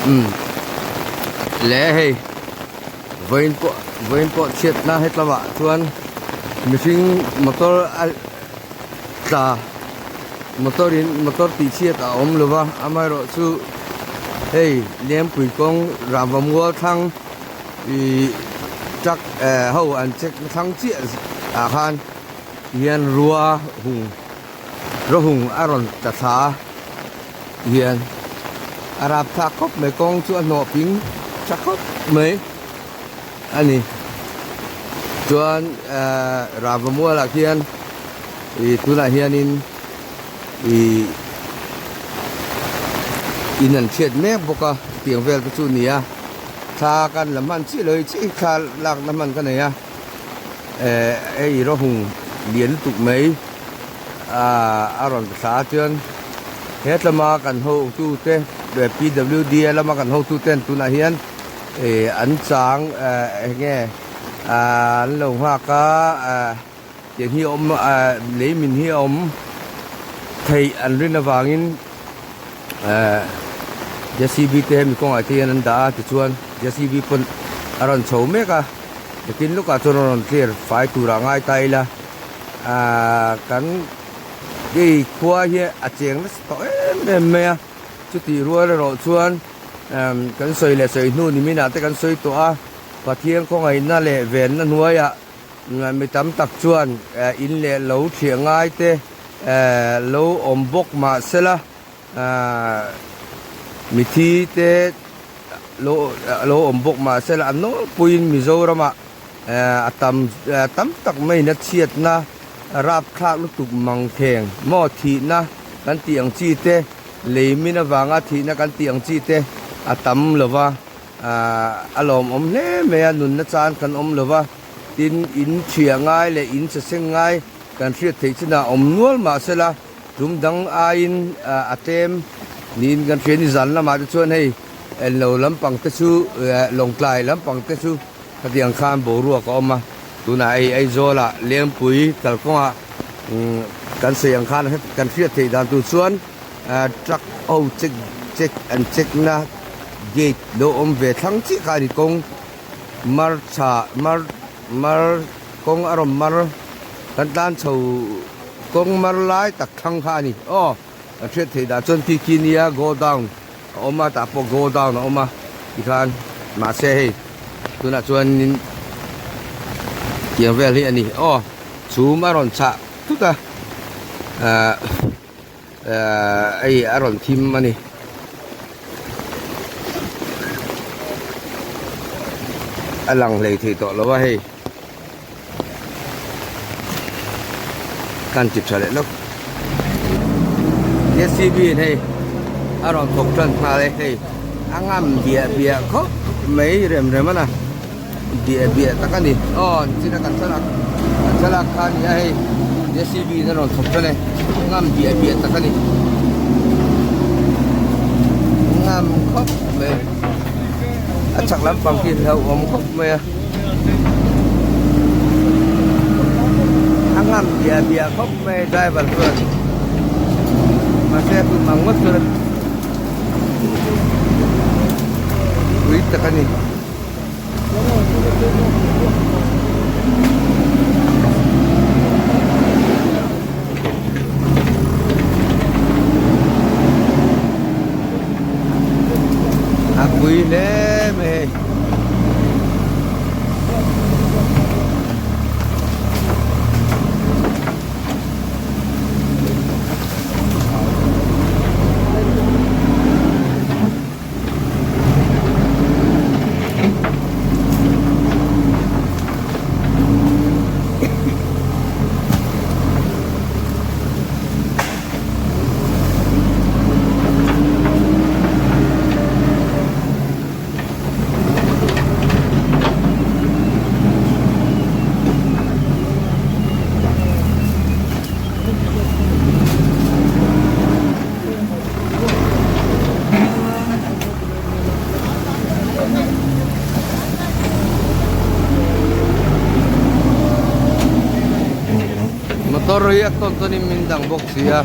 Umm le hei vawiin pawh vawiin pawh chhiatna hetlamah chuan mihring motor a tla motor in motor tih chhiat a awm lo va amaherawh chu hei lengpui kawng rangva mual thlang ihh truck eh ho an check na thlang chiah ah khan hian rua hung rawhung a rawn tla thla a hian a rap thlak khawp mai kawng chu a hnawh ping tha khawp mai a ni chuan ehh rava mualah khian ih tunah hianin ih in an chhiat mek bawk a tiang vel te chu a ni a thla kan la hman chiah lo hi chiah hi thla lakna hman ka nei a ehh hei rawhung lian lutuk mai. A rawn thla a chuan he tlama kan hotute PWD a lama kan hotuten tunah hian ih an chang eh eng nge an lo nghak a eh tiang hi a awm eh lei min hi a awm theih an rin avangin eh JCB te hemi kawngah te hian an dah a tichuan JCB pawn a rawn chho mek a nitin lawkah chuan a rawn clear fai turah a ngai ta ila. Ahh kan hei khua hi a cheng nasa tawh em em mai a chutih rual erawh chuan emm kan sawi leh sawi hnu ni minah te kan sawi tawh a Pathian khawngaihna leh venna hnuaiah mi tam tak chuan in leh lo thiah ngai te ehh lo awm bawk mah sela ahh mithi te lo lo awm bawk mah sela a nawlpuiin Mizoramah. A tam tam tak maiin a chhiatna rapthlak lutuk mang thleng maw thihna kan tih ang chi te lei min avanga thihna kan tih ang chi te a tam lo va a lawmawm hle mai a nunna chan kan awm lo va tin in chhia ngai leh in che seng ngai kan hriat theih chinah awm nual mahsela tum dang aiin a tlem niin kan hria ni zan lamah te chuan hei englo lampang te chu lawngtlai lampang te chu. Khatiang khan boruak a awm a, tunah hei Aizawlah Lengpui kalkawngah kan sawi ang khan kan hriat theih dan tur chuan truck ho check check an check na gate lo awm ve thlang chiah kha a ni kawng mar tha mar mar kawng a rawn mar kan tlan chho kawng mar lai tak thlang kha a ni aw kan hriat theih dan chuan khi khi nia go down. A awm a tah pawh go down a awm a tikhan mahse hei tunah chuanin tiang vel hi a ni aw chhum a rawn chhah thut a ahh ahh hei a rawn thim a ni. A lang hlei thei tawh lo a hei kan ti tha leh lawk JCB in hei a rawn thawk tan nghal e hei a ngam biah biah khawp mai rem rem a na biah biah tak a ni aw nichina kan thlalak kan thlalak kha a ni a hei JCB in a rawn thawk tan e a ngam biah biah tak a ni ngam khawp mai a chak lampang khi hlauhawm khawp mai a. A ngam biah biah khawp mai driver chuan mahse a tum ang ngawt chuan pui tak a ni. A pui hle mai hei. Motor hi a tawn tawn in min dang bawk si a.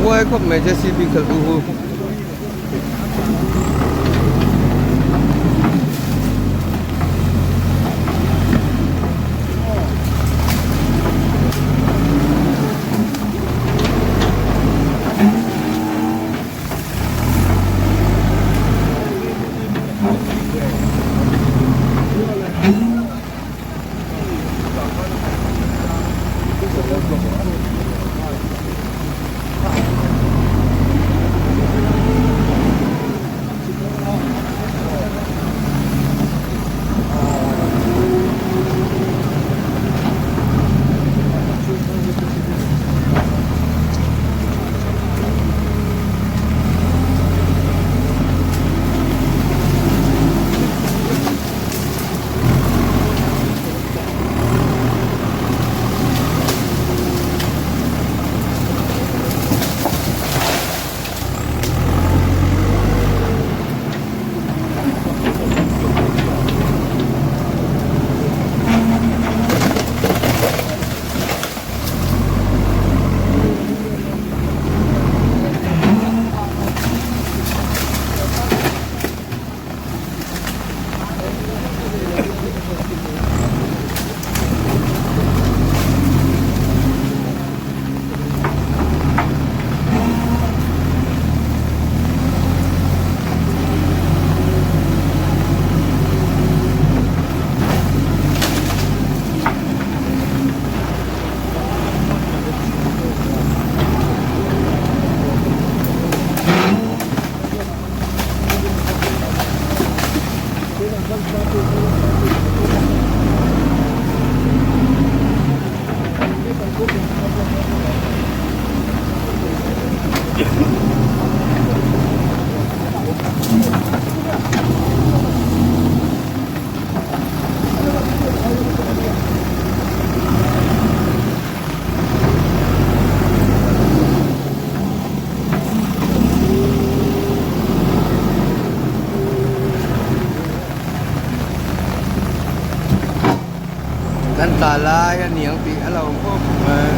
Huai khawp mai JCB khalh tu hu. Kan tla lai a niang tih a lo awm khawp mai.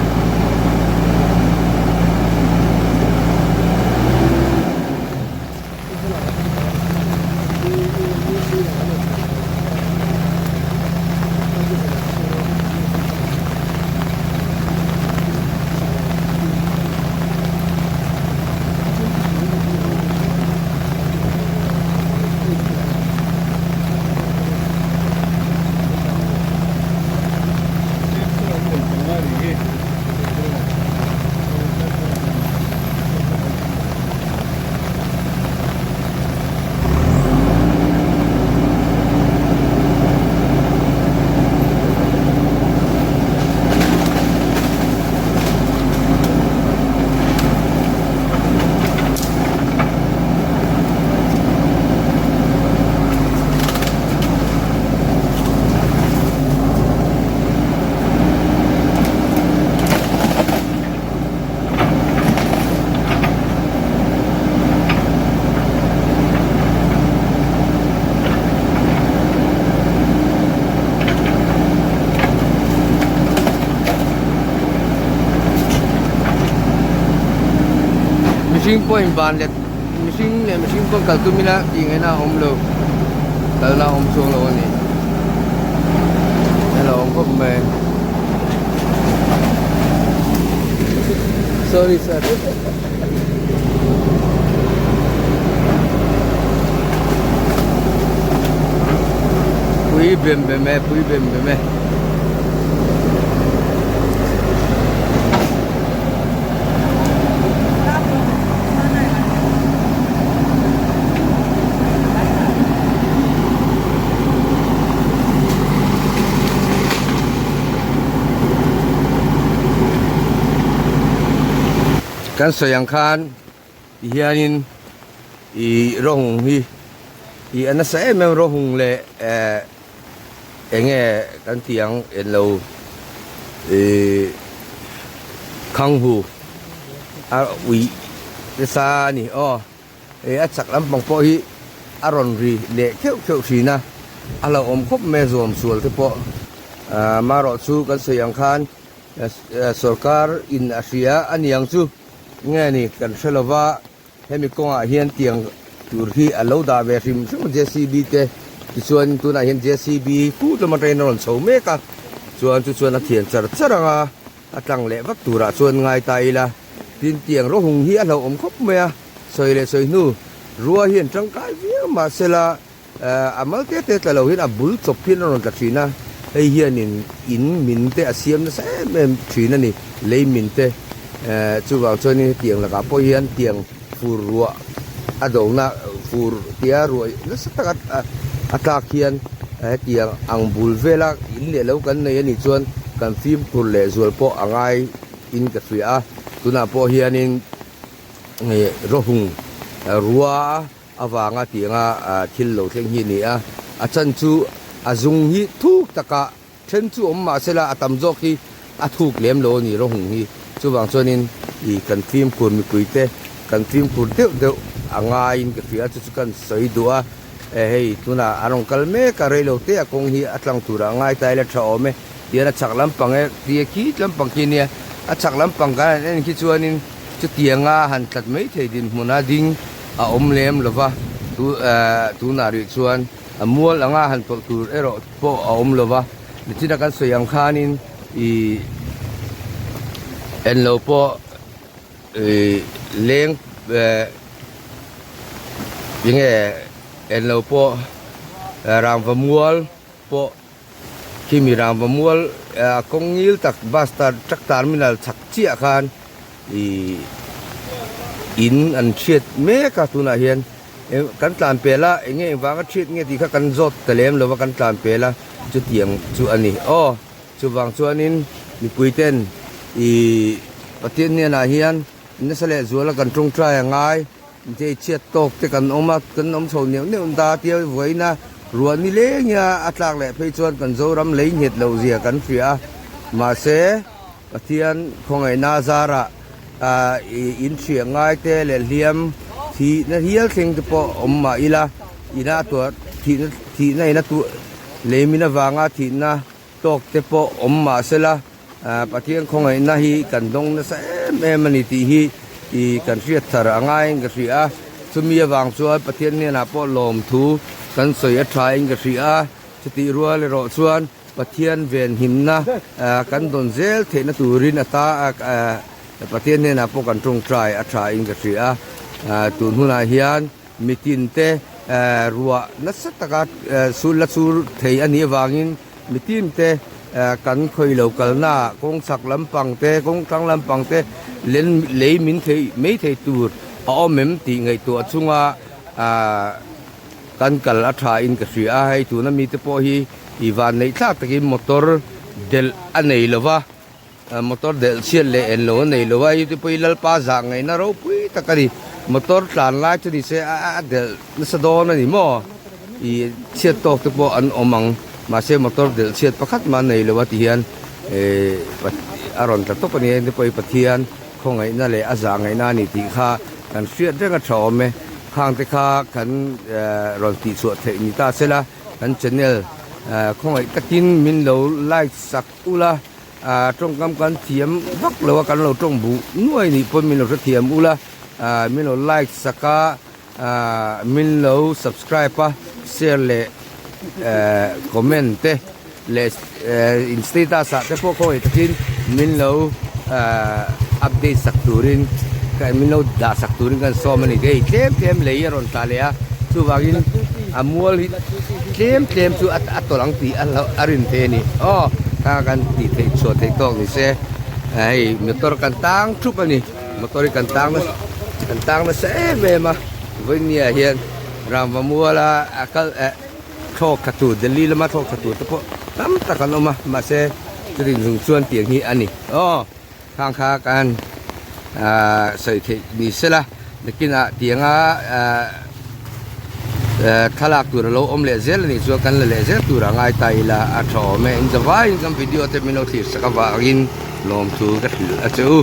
Mihring pawh in van let mihring leh mihring pawh kal tum ila tih ngaihna a awm lo kalna a awm chuang lo a ni a lo awm khawp mai sorry sir. Pui bem bem e pui bem bem e. Kan sawi ang khan ti hianin ih rawng hi ih a nasa em em rawng leh eh eng nge kan tih ang englo ih khanghu a uih nasa a ni aw ih a chak lampang pawh hi a rawn ri leh kheuh kheuh thin a a hlauhawm khawp mai a zuam sual te pawh ah marawh chu kan sawi ang khan. Sorkar in a hria a niang chu. nge ni kan hre lova hemi kawngah hian tiang tur hi a lo dah ve hrim hrim a JCB te tichuan tunah hian JCB kut lama train a rawn chho mek a chuan chu chuan a thian char char ang a a tlang leh vak turah chuan ngai ta ila tin tiang rawhung hi a hlauhawm khawp mai a sawi leh sawi hnu rua hian tangkai viau mahsela A mal te te tla lo hian a bul chawp hian a rawn tla thin a, hei hianin in min te a siam nasa em em thin a ni, lei min te. Chuvang chuanin hetiang lakah pawh hian tiang fur ruah a dona fur tia ruah nasa taka a tlak hian hetiang ang bul vela in leh lo kan nei a nih chuan kan fimkhur leh zual pawh a ngai in ka hria a, tunah pawh hianin rawhung rua avanga tianga thil lo thleng hi a ni a, a chan chu a zung hi thuk taka then chu awm mah sela a tam zawk hi a thuk lem lo a ni rawhung hi chuvang chuanin ih kan fimkhur mipuite kan fimkhur deuh deuh a ngaiin ka hria chu chu kan sawi duh a eh hei tunah an rawn kal mek a reilo te a kawng hi a tlang turah a ngai ta ila tha awm e tihian a chhak lampang e tia khit lampang khi ania a chhak lampang kan han en khi chuanin chutianga han tlat mai thei dinhmuna ding a awm lem lo va, tu eh tunah rih chuan a mual anga han tawlh tur erawh pawh a awm lo va, nichina kan sawi ang khanin ih enlo pawh ih leng eh enge enlo pawh rangva mual pawh khimi rangva mual eh kawng ngil tak bus tar truck terminal chhak chiah khan Ih in an hriat mek a tunah hian kan tlan pel a eng nge engvanga hriat nge tih kha kan zawt ta lem lo va kan tlan pel a chutiang chu a ni aw chuvang chuanin mipui ten ih Pathian hnenah hian nasa leh zuala kan tawngtai a ngai Hei chhiat tawk te kan awm a kan awm chho neuh neuh ta tia vawiina ruah ni leng hian a tlak leh phei chuan kan Zoram lei nghet loh zia kan hria a mahse Pathian khawngaihna zarah ah in hriah ngai te leh hliam thihna hial thleng te pawh awm mah ila ina a tuah thihna thihna ina tuah lei min avanga thihna tawk te pawh awm mah sela ah Pathian khawngaihna hi kan dawng nasa em em a ni tih hi ih kan hriat thar a ngaiin ka hria a chumi avang chuan Pathian hnenah pawh lawmthu kan sawi a thain ka hria a chutih rual erawh chuan. Pathian venhimna kan dawn zel theihna turin a ta Pathian hnenah pawh kan tawngtai a tha in ka hria a, tun hunah hian mitin te ruah nasa taka sul la chur thei a nih avangin mitin te kan khawi lo kalna kawng chhak lampang te kawng tlang lampang te len lei min thei mai thei tur a awm em tih ngaihtuah chunga Kan kal a tha in ka hria a, hei tuna mite pawh hi i van neih thlak takin motor delh a nei lo va, motor delh chhiat leh en lo a nei lo va, hei te pawh hi Lalpa zah ngaihna ropui tak a ni, motor tlan lai chu ni se a delh nasa dawn a ni maw, i chhiat tawk te pawh an awm ang, mahse motor delh chhiat pakhat mah a nei lo a ti hian a rawn tla tawp a ni, hei te pawh hi Pathian khawngaihna leh a zah ngaihna a ni tih kha kan hriat reng a tha awm e. Khang te kha kan rawn tihchhuah theih ni ta sela, kan channel khawngaih takin min lo like sak ula, tawngkam kan thiam vak lo a, kan lo tawng buh nuai nih pawn min lo hrethiam ula, min lo like sak a, min lo subscribe a, share leh comment te leh in status ah te pawh khawngaih takin min lo update sak turin min lo dah sak turin kan sawm a ni hei tlem tlem lei a rawn tla leh a chuvangin a mual hi tlem tlem chu a tawlh ang tih a rin thei a ni aw kha kan tih theih chhuah theih tawk ni se hei motor kan tang thup a ni motor hi kan tang nasa kan tang nasa em em a vawinia hian rangva muala a kal eh. Thlawk tha tur Delhi lama thlawk tha tur te pawh tam tak an awm a mahse chutin zung chuan tiang hi a ni aw khang kha kan ah sawi theih ni sela nakinah tianga ah thlalak tur a lo awm leh zel a nih chuan kan la leh zel tur a ngai ta ila a tha awm e in zavaiin kan video te min lo thlir sak avangin lawmthu ka hrilh a che u.